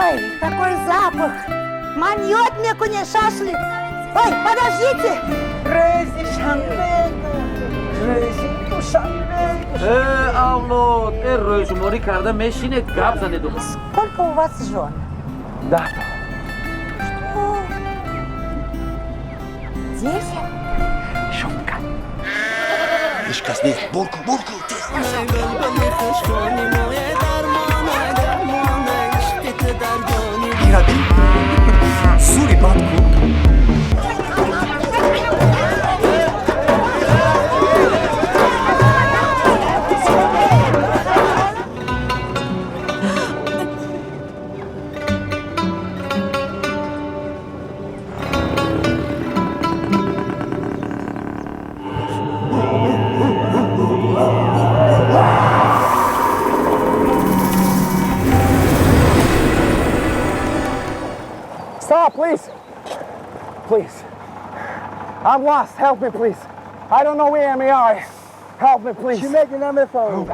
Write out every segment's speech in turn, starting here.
Ой, такой запах! Манёт мекуне шашлык! Ой, подождите! Рӯзи шанбе, рӯзи душанбе. Э, авлод, э, рӯйшуморӣ карда мешинед, гап занеду. Сколько у вас жен? 10та. Что? 10? Шутка. Ҳеҷ кас нест, борку, борку, тез. Хушхони моя дармона, дармона, ишқи ту дар ҷони. Ираби зури бад ку. Stop, please. Please. I'm lost. Help me, please. I don't know where I am. Help me, please. Чӣ мегӣ, намефаҳмам.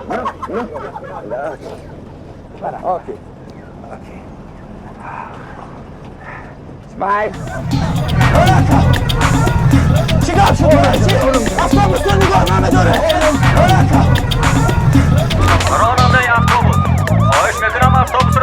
Okay. Okay. Smile. Чикор шуд? Автобус то нигоҳ намедоре. Ронандаи автобус, хоҳиш мекунам, автобусро.